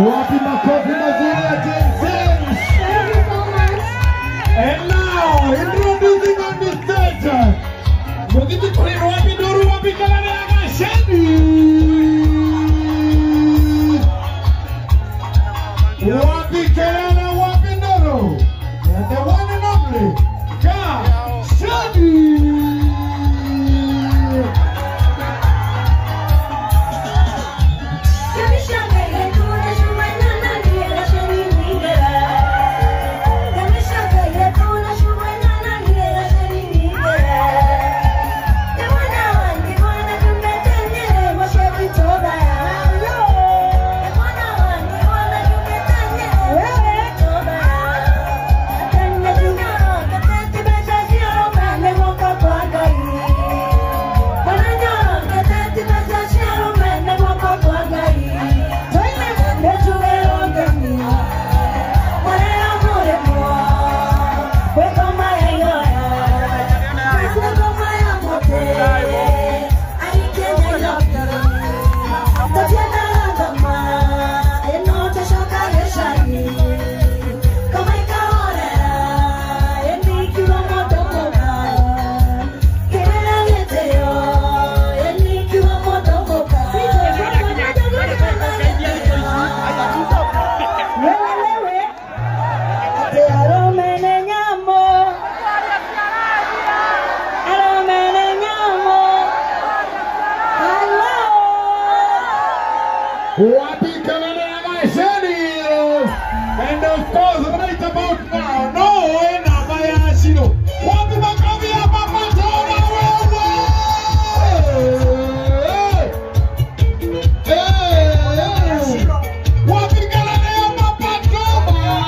Wapi makofi mazuri ya James. Thank you so much. And now, introducing on the stage, Mugiti Queen wapi Duru wapi Kalane Agasheni. Wapi Kalane wapi Duru. And the one and only Gasheni. Wapi Kalane Agasheni. And of course, right about now, no namba ya shiro. Wapi makofi ya Papa Tona wewe. Hey. Wapi Kalane ya Papa Toma.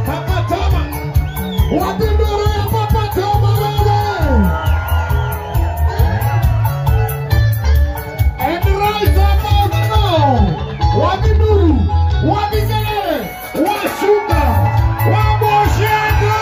Papa Toma, wapi nduru ya Papa Toma wewe? And right about now, wapi nduru, wapi kelele, washuka, waboshendo.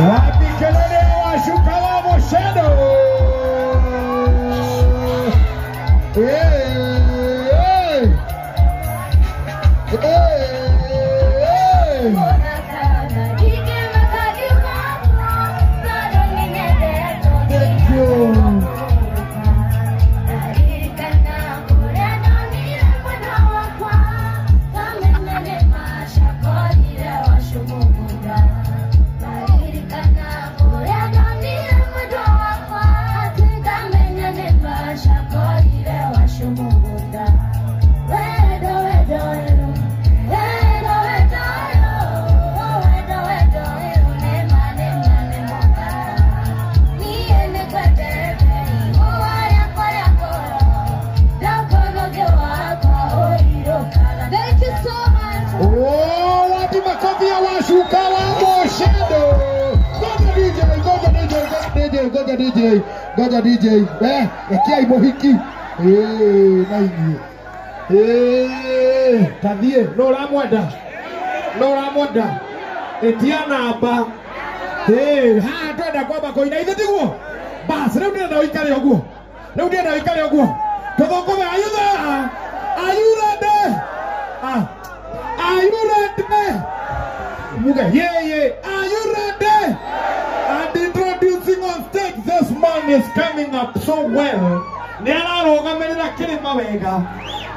Wapi kelele washuka wa Moshendo? Hey, hey, hey. Thank you. Thank you so much. Oh, wapi makofi ya washuka wa Moshendo? Goja DJ, goja DJ, goja DJ, goja DJ, goja DJ. Eh, ekia ibohiki. Eh, na inyuĩ. Eh, tathiĩ, no ũramwenda? No ũramwenda? Ĩtia namba. Eh, haha twenda kwamba kũina ithe tiguo? Bas, rĩu ndĩrenda ũikare ũguo. Rĩu ndĩrenda ũikare ũguo. Tũthũngũme, are you there? Are you ready? Ah. Are you ready? Muga, yeah, yeah. Are you ready? And introducing on stage, this man is coming up so well. Nĩ ararũgamĩrĩra kĩrĩma wega.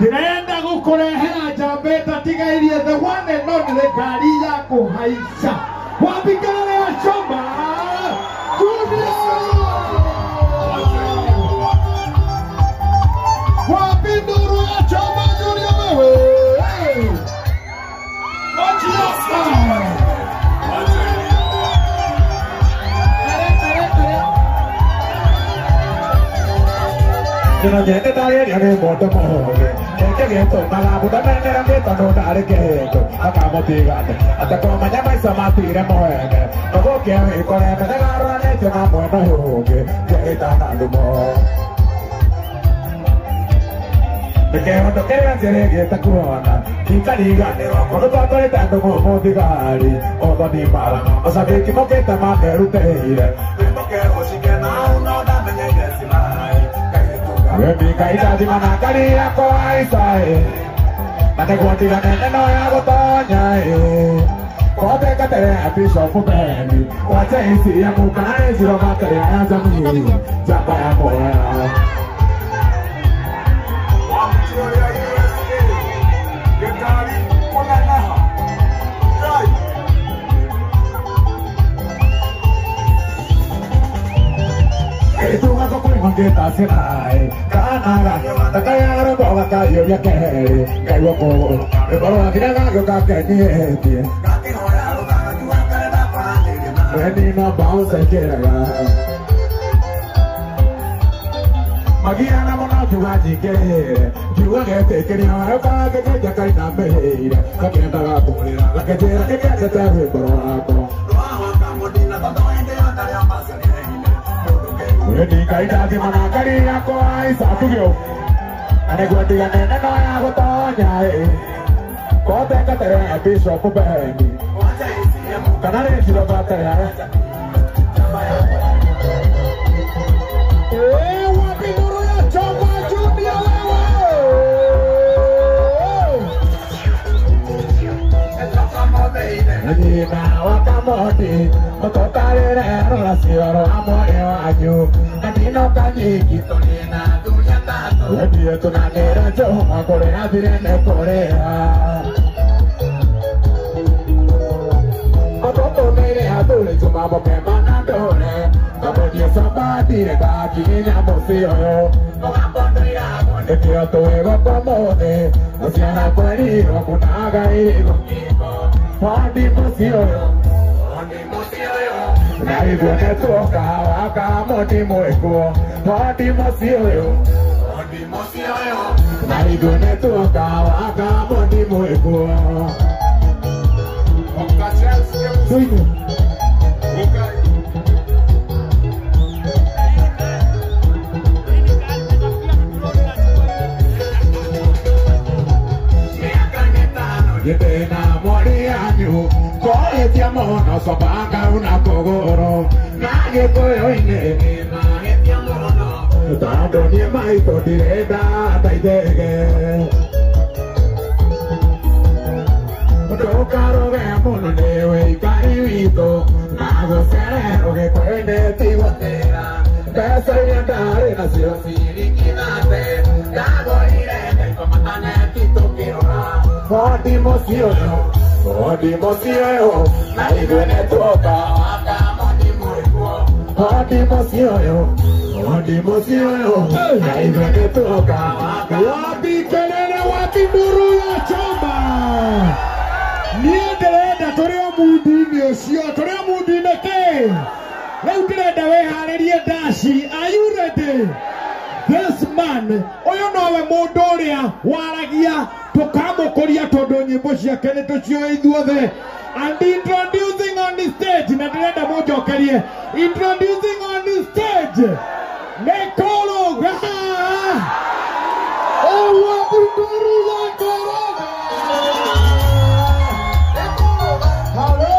Ndĩrenda gũkũrehera njamba ĩtatigairie the one and only ngari ya kũhaica. Wapi kelele ya Choma Junior? Wapi nduru ya Choma Junior wewe? Magiana mũno ngiuga njingĩrĩre ngiuga getĩkĩria gakĩnjakainamĩrĩire gakĩendaga kũrĩra gakĩnjĩra nĩkendete rwĩmbo rwakwa Wendi Ngai ndathima na ngari yakwa icatugio na nĩguo ndigane neno ya gũtonya ĩ kote ngatere Bishop Bendi kana rĩciro ngatere Nyina wakamoti mũtũtarĩre rũracio rwa mwĩrĩ wanyu na ndinoka nyingi tũrĩ na athuri atatũ wendie tũnanĩre njũma kũrĩa thirĩ nĩ kũrĩa mũtũtũmĩre athuri njũma mũkema na ndũre kamũthiĩ cambandire ngakinya mũciĩ ũyũ mũgambo ndũiragwo nĩkĩo twĩgũkũ mũthĩ gũciara kwerirwo kunaga irigũ Hodi mũciĩ ũyũ na ithuĩ nĩtuoka wakamũti mwĩkuo hodi mũciĩ ũyũ na ithuĩ nĩtuoka wakamũti mwĩkuo. Gĩthĩna mwarĩ yanyu koĩtia mũno cobanga una kũgũrũ na gĩkũyũ-inĩ tondũ niĩ maitũ ndirenda ndeithĩge ndũkarũge mũno nĩ wĩikari witũ na gũcererwo gĩkũyũ-inĩ ti gũtĩra mbeca iria ndarĩ nacio ciringi thate ndagũrire ngaikoma neti tũkĩrora Hodi mũciĩ ũyũ, hodi mũciĩ ũyũ, na ithuĩ nĩtuoka wakamũti mwĩkuo. Hodi mũciĩ ũyũ, hodi mũciĩ ũyũ, na ithuĩ nĩtuoka wakamũti. Wapi kelele, wapi nduru ya choma? Niĩ ndĩrenda tũrĩ o mundi-inĩ ũcio, tũrĩ o mundi-inĩ kĩ? Rĩu ndĩrenda wĩharĩrie ndaci. Are you ready? This man, ũyũ nowe mũndũ ũrĩa waragia tũkamũkũria tondũ nyĩmbo ciake nĩ tũcioĩ ithuothe. And introducing on the stage, na ndĩrenda mũnjokerie, introducing on the stage, Nekoroga. Owabinduru ya Koroga. Hello.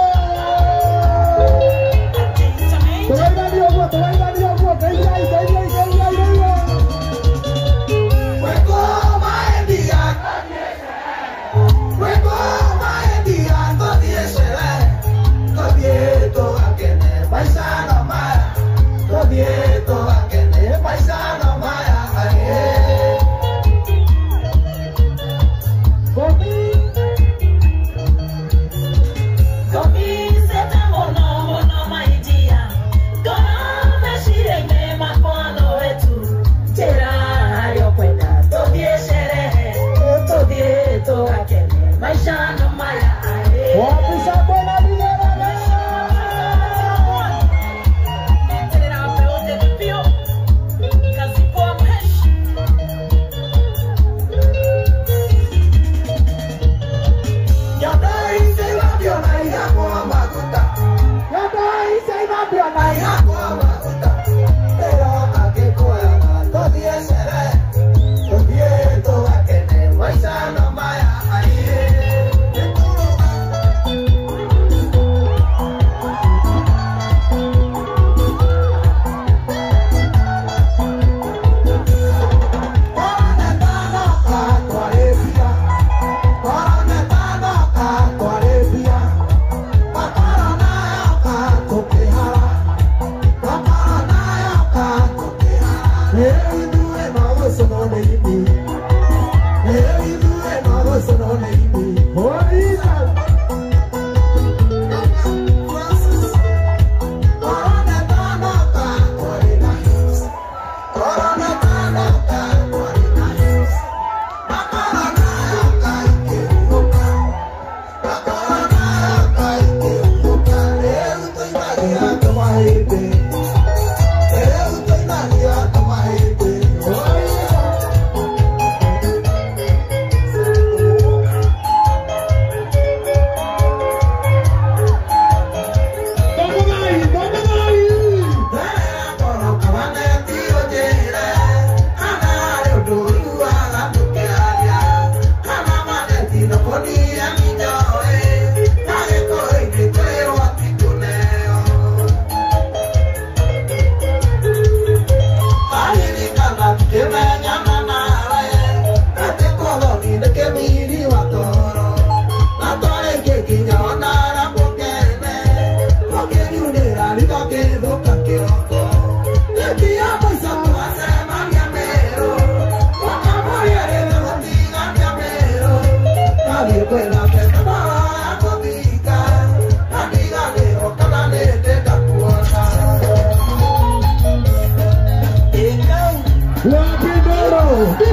Tũraigania ũguo, tũraigania ũguo, ngeithai, ngeithai, ngeithai, ngeithai. Paisano maya, aye.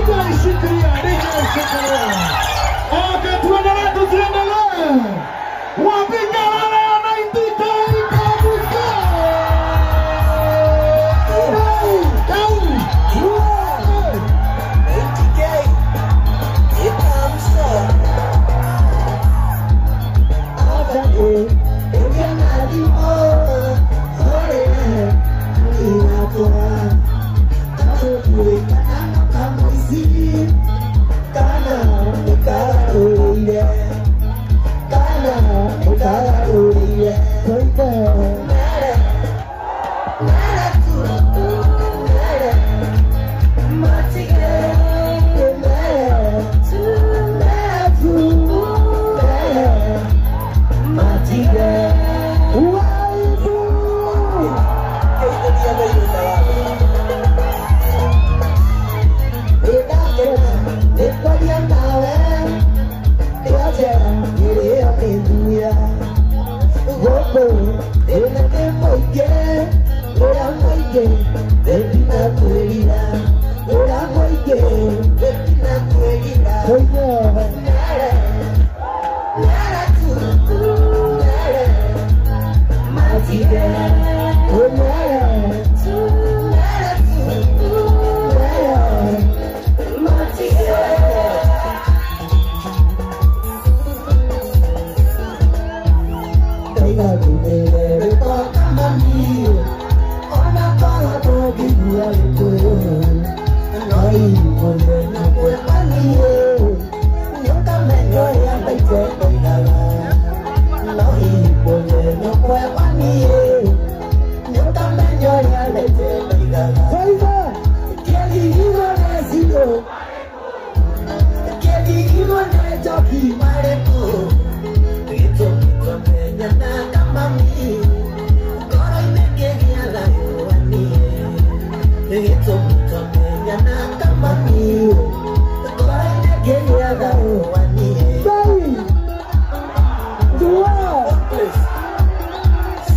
DJ shikilia, DJ shikilia. Okay, tuendelee, tusiendelee. Wapiga wale ya 90K kabisa.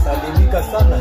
Salimika sana.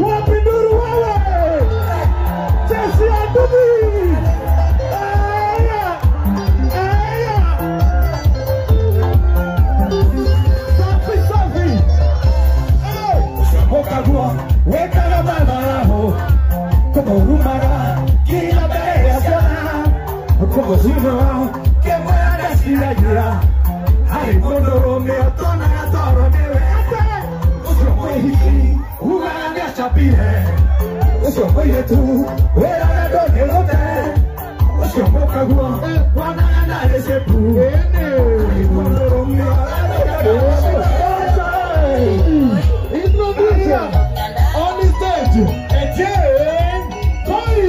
Wapinduru wewe! Jeshi ya ndugu! Shiro kemwera ndeciragia harĩ mũndũrũme ũtonaga toro nĩwe ũcio mwĩhiki ugaga nĩacapire ũcio mũirĩtu wĩraga ndũngĩrũte ũcio mũkaguo wonaga ndarĩ cepu harĩ mũndũrũme Introduce on the stage Etienne Koi.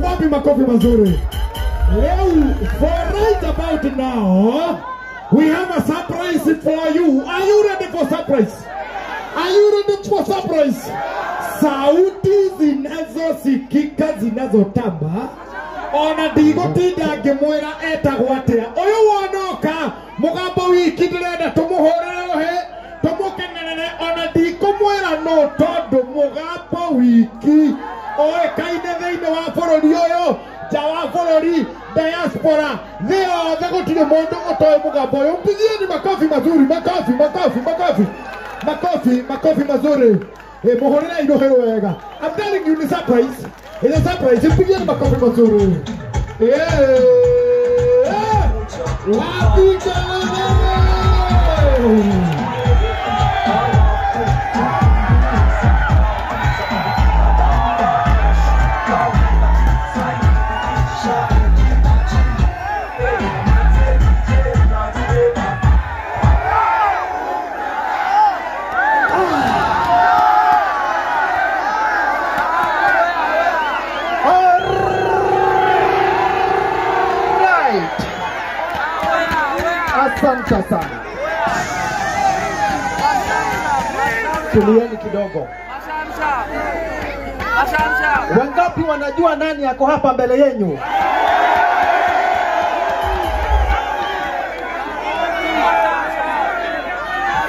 Wapi makofi mazuri. Leo, for right about now, we have a surprise for you. Are you ready for surprise? Are you ready for surprise? Sauti zinazosikika zinazotamba ona ndigotinda ngĩmwĩra etagwo atĩa ũyũ wonoka mũgambo wiki ndĩrenda tũmũhũrĩre rũhĩ tũmũkenerere ona ndikũmwĩra no tondũ mũgambo wiki oĩkaine thĩinĩ wa bũrũri ũyũ nja wa bũrũri diaspora thĩ yothe gũtirĩ mũndũ ũtoĩ mũgambo ũyũ. Mpigieni makofi mazuri, makofi, makofi, makofi, makofi, makofi mazuri. Muhũrĩre irũhĩ wega. I'm telling you, it's a surprise. It's a surprise. Mpigieni makofi mazuri. Wapi kelele? Asante sana. Tulieni kidogo. Wangapi wanajua nani ako hapa mbele yenyu?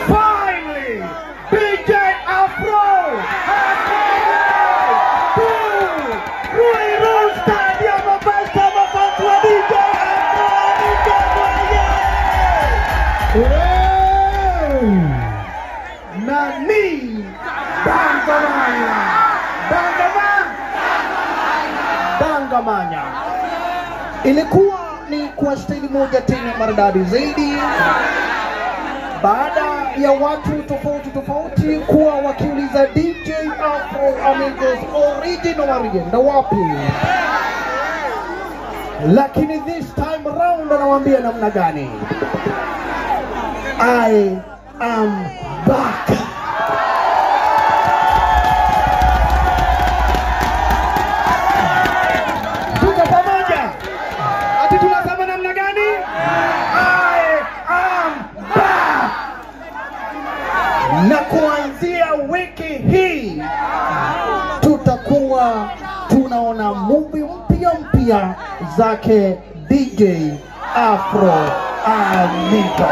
Finally, DJ Afro has made it to Ruiru Stadium. Mabasta mafans wa DJ Afro, DJ Nani Dangamanya. Dangamanya. Ilikuwa ni kwa staili moja tena maridadi zaidi, baada ya watu tofauti tofauti kuwa wakiuliza DJ Afro Amigos original original wapi, lakini this time round anawaambia namna gani? I am back. Tuko pamoja. Ati tunasema namna gani? I am back. Na kuanzia wiki hii tutakuwa tunaona movie mpya mpya zake DJ Afro Amigos.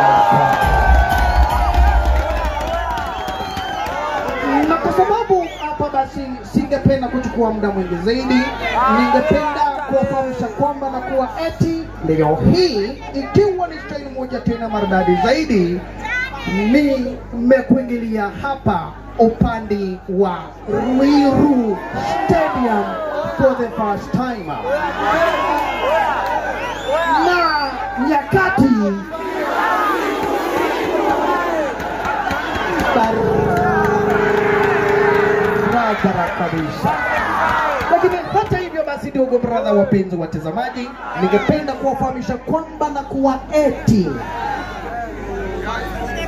Na kwa sababu hapa basi singependa kuchukua muda mwingi zaidi, ningependa kuwafahamisha kwamba na kuwa eti leo hii ikiwa ni style moja tena maridadi zaidi, nimekuingilia hapa upande wa Ruiru Stadium for the first time. Na nyakati barabara kabisa. Lakini hata hivyo basi, ndugu brother, wapenzi watazamaji, ningependa kuwafahamisha kwamba na kuwa eti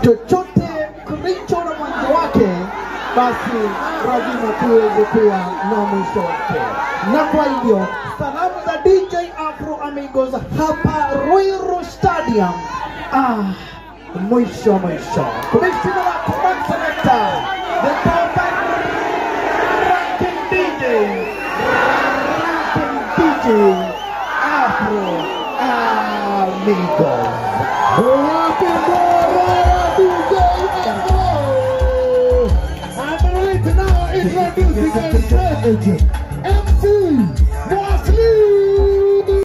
chochote kilicho na mwanzo wake basi lazima tuweze kuwa na mwisho wake. Na kwa hivyo salamu za DJ Afro Amigos hapa Ruiru Stadium, mwisho mwisho. Commissioner wa Command Selector, the Papa Ranking DJ, Ranking DJ Afro Amigos. Introducing the stage, MC Mosley.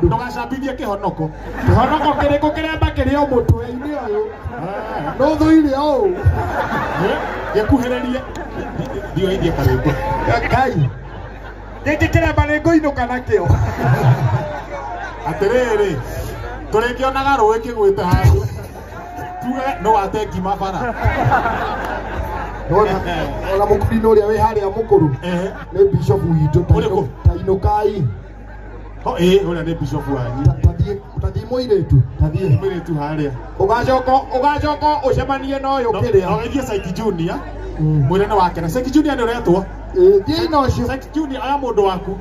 Ndugacambithie kihonoko kihonoko kiriku kiremba kiri o mutwe-ini uyu no thuire o gikuhiririe ndio ithie karwimbo Ngai giki kiremba ni nguinuka nakio atiriri turikionaga rui kigwite handu tuge no wate ngima bara ona mukurino uria wi haria mukuru ni bishop witu tainukai. Oh, uria ni bishop wanyu. Tathie muiritu, tathie muiritu haria. Ugacoka ucemanie na uyu kiria. No ithie Saiki Junior. Mwire ni wake na Saiki Junior ni uretwo. Thie na ucio Saiki Junior aya mundu waku.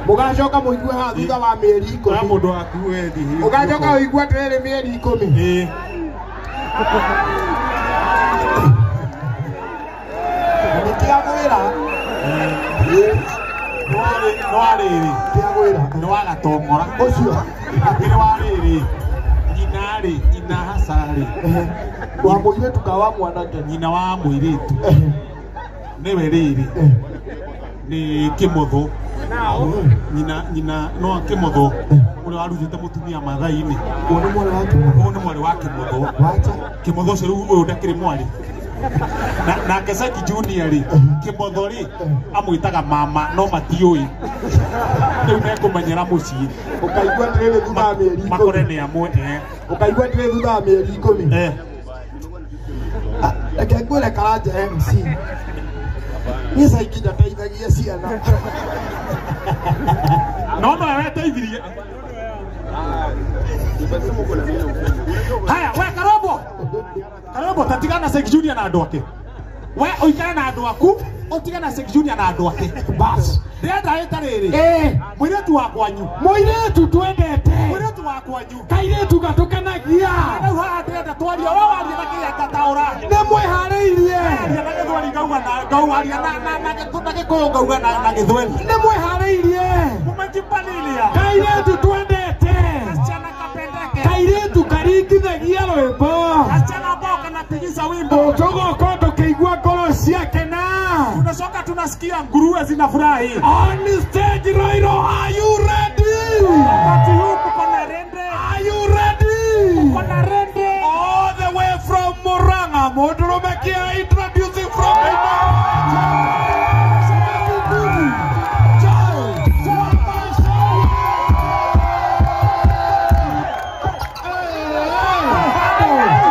Mugacoka muigue haha thutha wa mieri 10. Aya mundu waku we thi. Ugacoka uigue atiriri mieri 10. Nitiagwira. Nwariri niwagatong'ora ucio ni wariri nyina ri nyina hasari wa muiritu ka wa mwanake nyina wa muiritu niwe riri ni kimuthu nyina nyina no kimuthu uria warutite mutumia mathaini uyu ni mwari wa kimuthu uyu ni mwari wa kimuthu wacha kimuthu ucio riu uyu ndakiri mwari nake Saki Junior ri kimuthu ri amwitaga mama no matiui riu mekumenyera mucii ukaigua atiriri thutha wa mieri 10 makore ni amwe ukaigua atiriri thutha wa mieri 10 Reke ngwĩre Karanja MC. Niĩ Saiki ndateithagia ciana. No no weteithirie. Haya, we Karombo. Karombo tatigana Saiki Junior na andũ ake. We ũikare na andũ aku, ũtigane na Saiki Junior na andũ ake. Bas. Ndĩrenda ĩta rĩrĩ. Mũirĩtu wa kwanyu. Mũirĩtu twendete. Mũirĩtu wa kwanyu. Kairĩtu gatũkenagia. Rĩu haha ndĩrenda twarie, we warie na kĩrĩa ngataũra. Nĩ mwĩharĩirie. Waria na gĩthweri ngauga na ngauaria na gĩkũyũ ngauga na gĩthweri. Nĩ mwĩharĩirie. Mumejipalilia. Kairĩtu twendete. Kasichana kapendeke. Kairĩtu karingithagia rwĩmbo. Kasichana ambao kanapigiza wimbo. Tũgoka tũkĩigua ngoro ciakena. Tunasoka tunasikia nguruwe zinafurahi. On stage Roiro, are you ready? Wakati huu kuko na rende. Are you ready? Kuko na rende. All the way from Murang'a, Mũndũrũme introducing from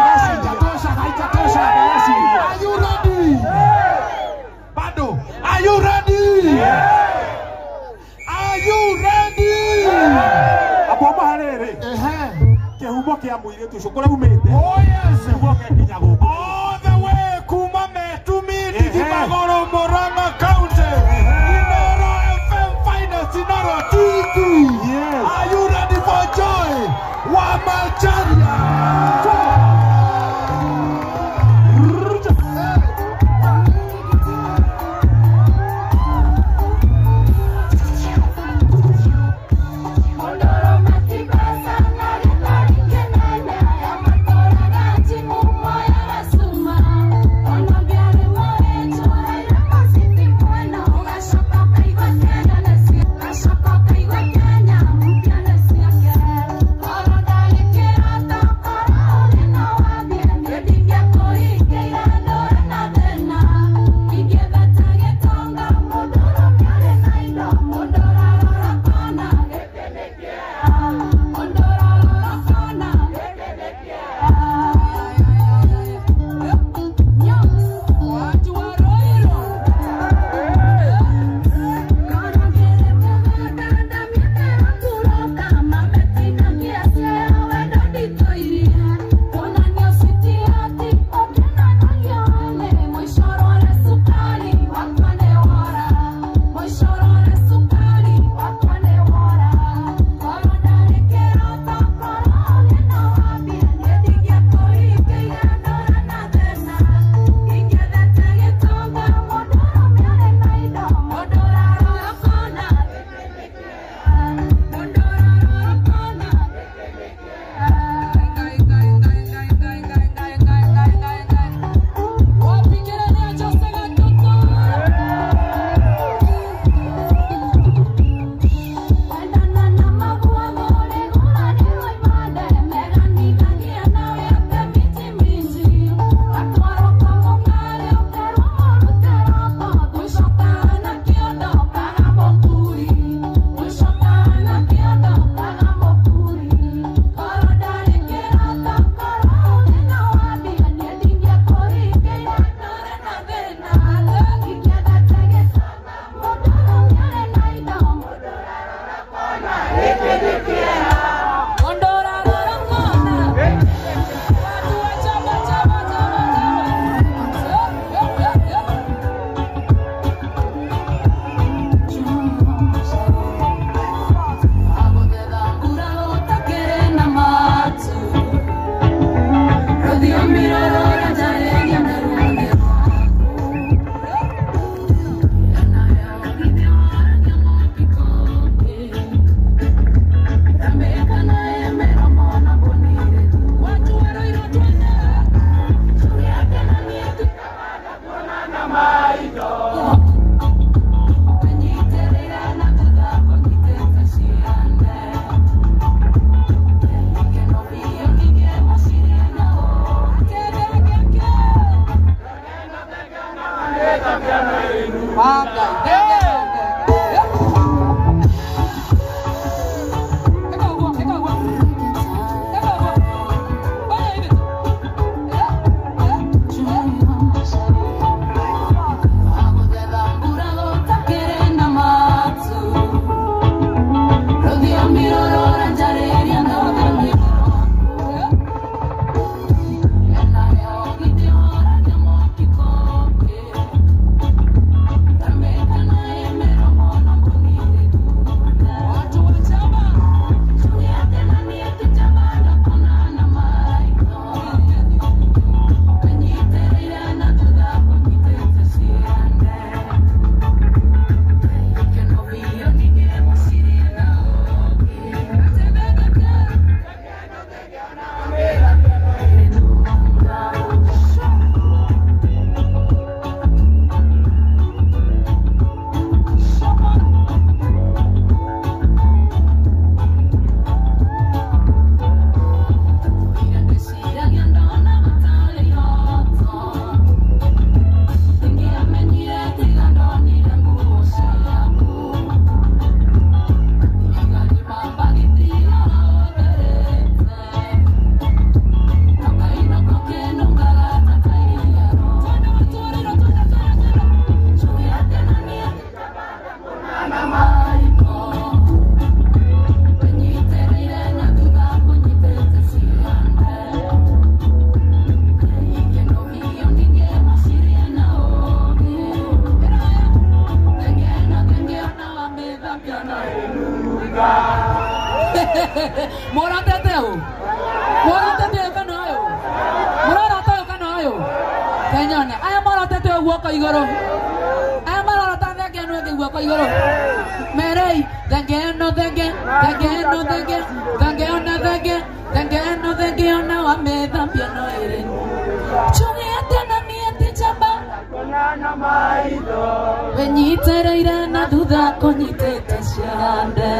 Haijatosha, haijatosha. Are you ready? Bado, are you ready? Are you ready? Aboma harere. Kĩhumo kĩa mũirĩtu ũcio kũrĩa umĩte. Oh yes. Nĩguo nginya gũkũ. All the way kuma Metumi Magoro Murang'a County. Inoro FM Finest, Inoro TV. Yes. Are you ready for joy? Wamacharia. Kenyone aya marotete guoko iguru aya marorota thenge ĩno ĩngĩ guoko iguru merei thenge ĩno thenge thenge ĩno thenge thenge ona thenge thenge ĩno thenge ona wamĩthambia no ĩrĩ njuge atĩa na niĩ ti njamba wenyitereire na thutha kũnyitĩte ciande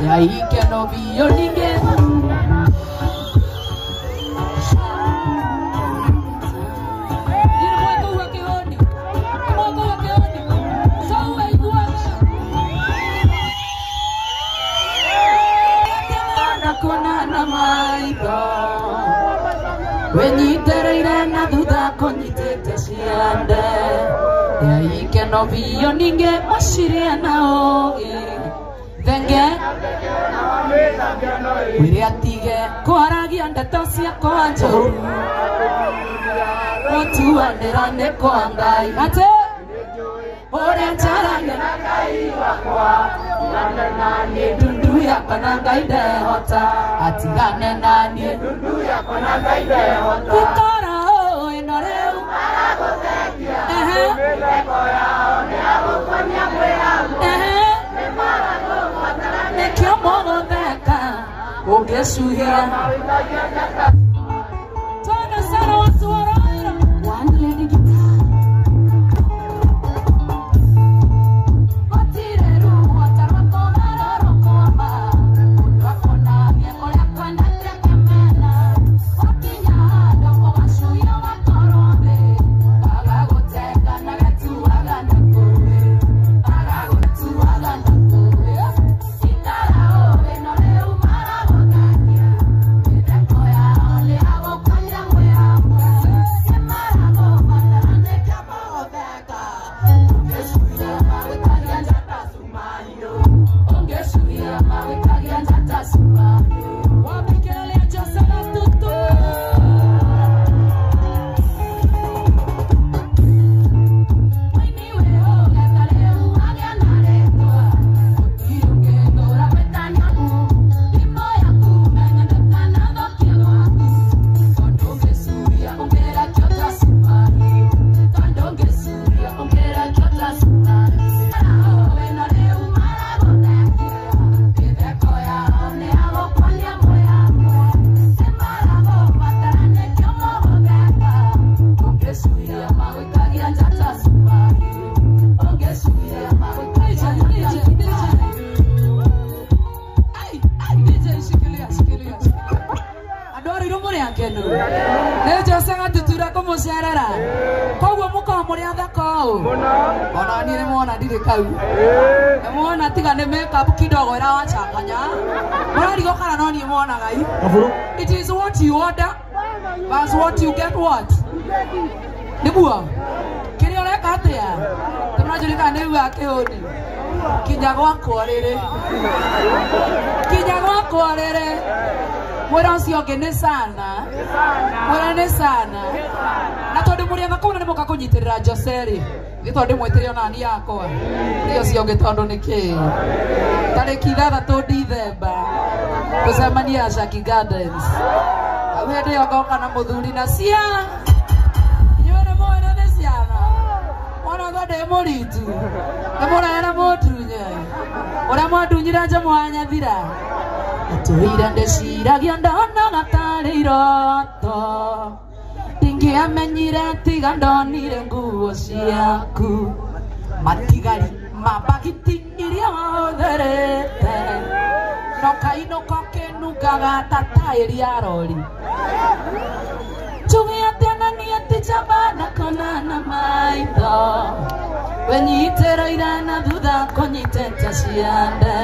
ya ikeno biũ ningĩ wenyitereire na thutha kũnyitĩte ciande ya ikeno biũ ningĩ maciria na ũgĩ thenge wĩre atige kwaragia ndeto ciakwa njũru gũtuanĩra nĩ kwa Ngai atĩ ũrĩa njaragia na Ngai wakwa tigane na niĩ ndundu yakwa na Ngai ndehota atigane na niĩ ndundu yakwa na Ngai ndehota gũkora ĩno rĩu maragũthekia mĩtheko yao nĩ ya gũkonia mwĩhamo nĩ maragũbatara nĩkĩo mũgũtheka ũngĩcuhia Twende sana watu wa Raila. One lady guitar. It is what you order, but what you get what? Niguo kiria ureka atia timurajurika niguo akihuni kinya gwakwa riri kinya gwakwa riri mwira ucio ungi ni sana mwira ni sana na tondu muri athaka na nimuka kunyitirira Jose ri ni tondu ndimwitire ona ni yakwa ni ucio ungi tondu niki tariki 6 Dithemba tucemanie Shaki Gardens au hindi ĩyo ngoka na mũthuri na cia inyuĩ nĩ mũĩ nĩ ciana mwana ũcio ndĩ mũritu nĩ mũrere mũndunye ũrĩa mwandunyire njamũ wa nyathira atũire ndĩciragia ndonaga tarĩ iroto ndingĩamenyire tiga ndonire nguo ciaku matigari ma mbagiti iria wahũthĩrĩte no kainũka kĩnungaga ta taĩri ya rori njuge atĩa na niĩ ti njamba na kona na maitho wenyitĩrĩire na thutha kũnyitĩte ciande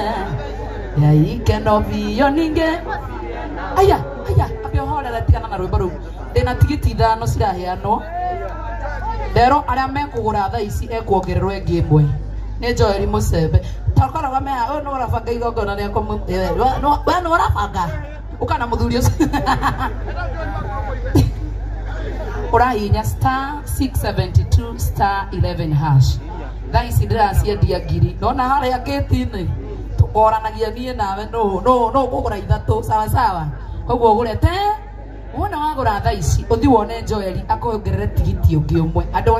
ya ikeno biũ ningĩ aya aya ambe ũhorere tigana na rwĩmbo rũu ndĩna tigiti 5 ciraheanwo ndero arĩa mekũgũra thaa ici ekuongererwo ĩngĩ ĩmwe nĩ Joel Musembe takoragwo mea ũyũ nĩ ũrabanga igongona rĩakwa we nĩ ũrabanga ũkana mũthuri ũcio ũrahihinya star 672 star 11 hash thaa ici ndĩraciendia ngiri nona harĩa gĩti-inĩ tũkoranagia niĩ nawe nũ nũ nũ ũkũgũra 3 sawa sawa koguo ũgũre te Wona wagũra thaa ici ũthi wone Joel akongerere tigiti ũngĩ ũmwe. Andũ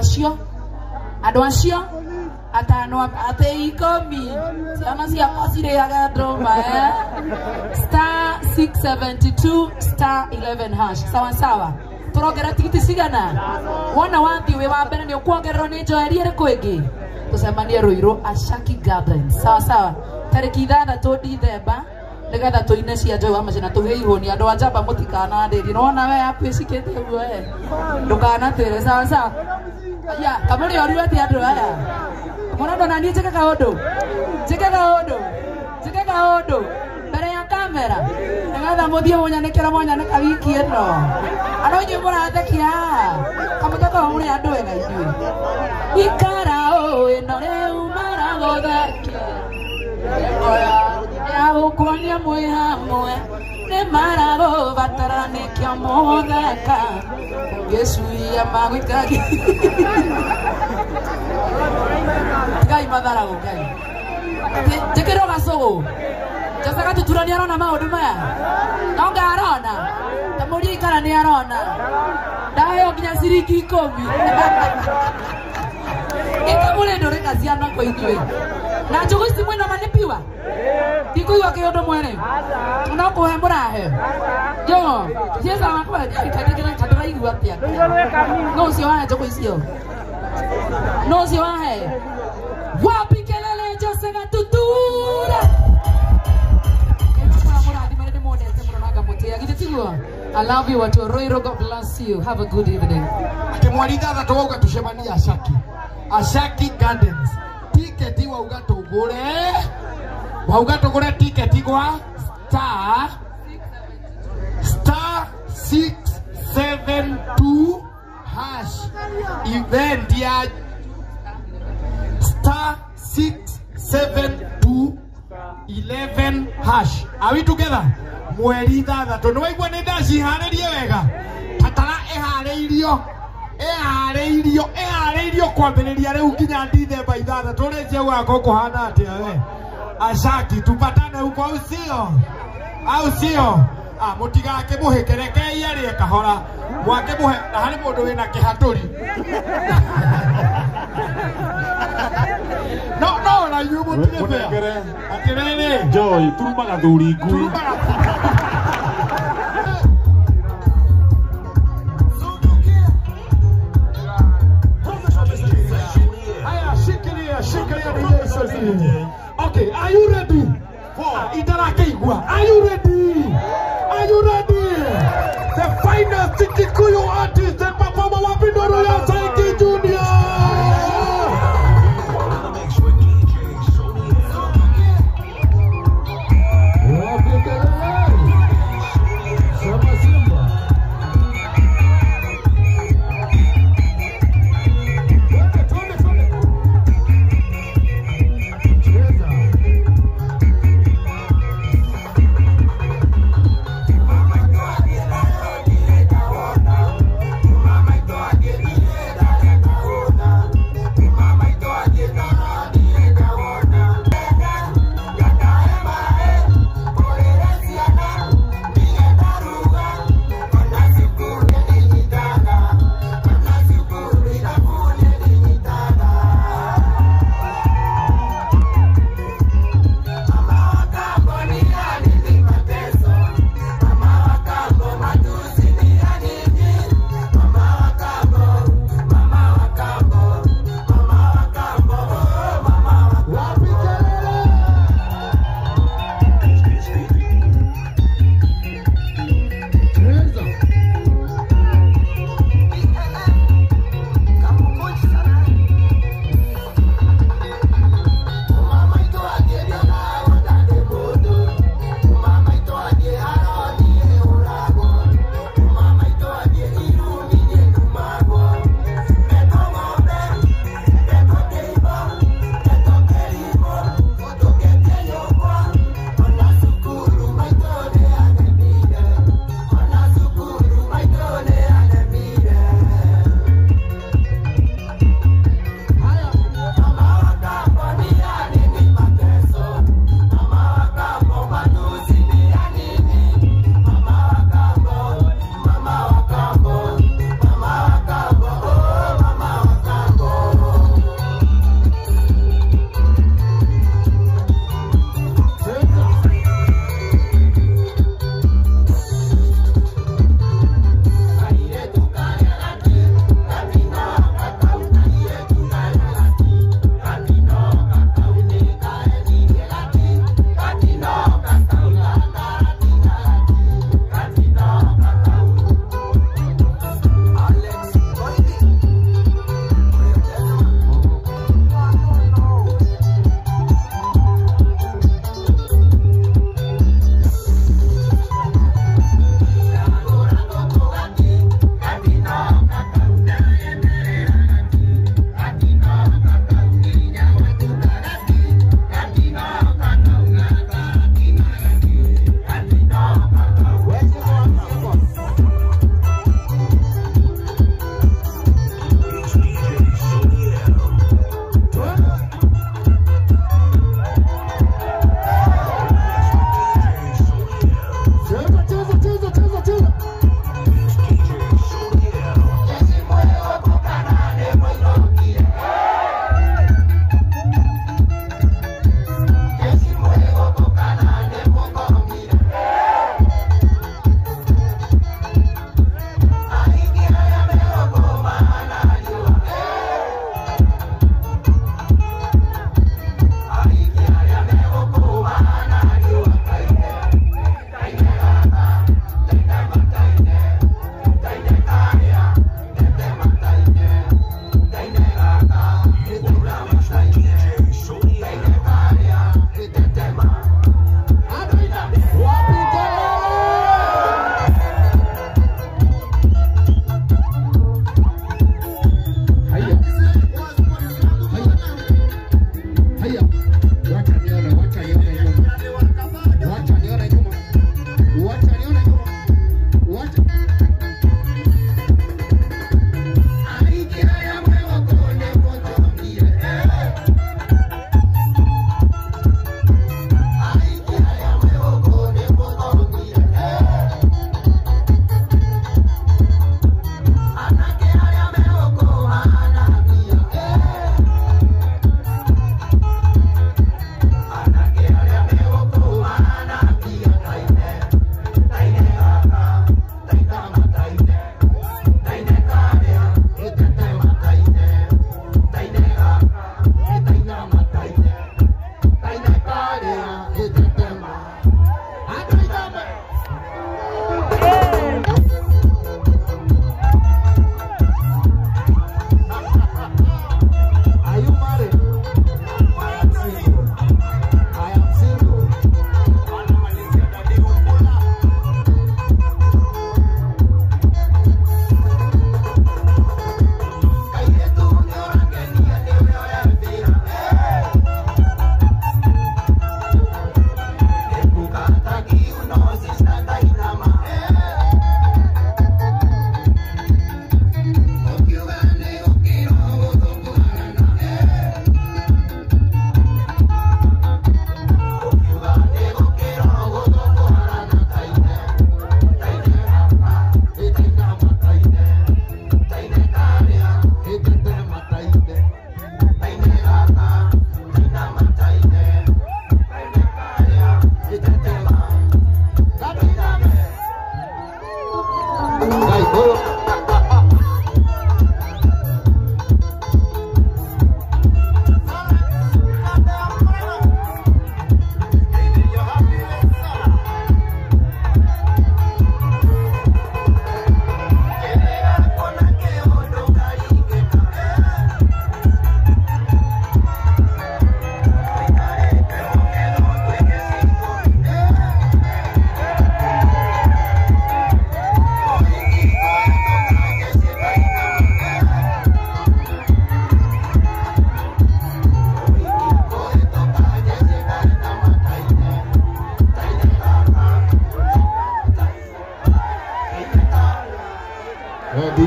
acio atano ate ikũmi ciana ciakwa cirĩaga ndũma eh? Star 672 star 11 hash. Sawa sawa, tũrongerera tigiti cigana? Wona wathiĩ wĩ wa mbere nĩ ũkuongererwo nĩ Joel ĩrĩkũ ĩngĩ. Tũcemanie Ruiru Ashaki Gardens. Sawa sawa, tarĩki 6 Dithemba nigetha tuine cia Joy wa Macina tuhe ihũni. Andũ a njamba mũtikanandĩrie nĩwona we apu ĩcikĩte ũguo we ndũkanatĩre. Sawa sawa, ya kamũrĩ oru atĩ andũ aya mũrandũ na niĩ njĩke kaũndũ njĩke kaũndũ njĩke kaũndũ mbere ya kamera nigetha mũthiĩ mũnyanĩkĩra mwanyanĩka wiki ĩno. Andũ inyuĩ mũrathekia kamũtoko mũrĩ andũ ega inyuĩ ikara ũũ ĩno rĩu maragũthekia ya gũkuonia mwĩ hamwe nĩ maragũbatara nĩkĩo mũtheka ũngĩcuia magũikagi tigai matharagũ Ngai njĩkĩrwo gacũgũ Jose Gatutura nĩ arona maũndũ maya nonga arona ta mũrie ikara nĩ arona ndaheo nginya ciringi 10 ikamũrĩ ndũrĩka ciana kwa inyuĩ na njũgũ ici mwĩna manipiwa ndikũigua kĩũndũ mwene no kũhe mũrahe yo ciĩcawa kandĩraigua atĩa no ũcio wahe njũgũ icio no ũcio wahe. Wapi kelele Jose Gatutura. I love you watu Ruiru, God bless you. Have a good evening. Akimwari ithathatũ wauga tũcemanie Ashaki. Ashaki Gardens. Tiketi wauga tũgũre. Wauga tũgũre tiketi gwa star star 672 hash event ya star 672 11 hash. Are we together? Mweri ithathatũ nĩ waigua nĩ ndaciharĩrie wega tatara ĩharĩirio ĩharĩirio ĩharĩirio kwambĩrĩria rĩu nginya Dithemba 6 ũrĩcie gũgakorwo kũhana atĩa we Ashaki tupatane huko au sio? Au sio? Ah, mũtigakĩmũhĩke rekei arĩe kahora mwakĩmũhe na harĩ mũndũ wĩna kĩhatũri no no na inyuĩ mũtirĩ fair atĩrĩrĩ Joy turumaga thuri ngui. Haya, shikilia shikilia DJ Sasi. Okay, are you ready? Itarakeigua. Are you ready? Are you ready? The finest Kikuyu artist and performer wapi nduru ya Saiki Junior. Mama,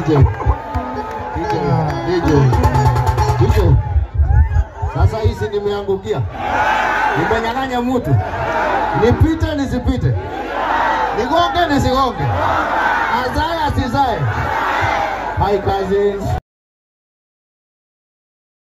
DJ. DJ, DJ. DJ. Sasa hizi nimeangukia. Nimenyang'anya mtu. Nipite nisipite? Nigonge nisigonge? Azae asizae? Hi cousins.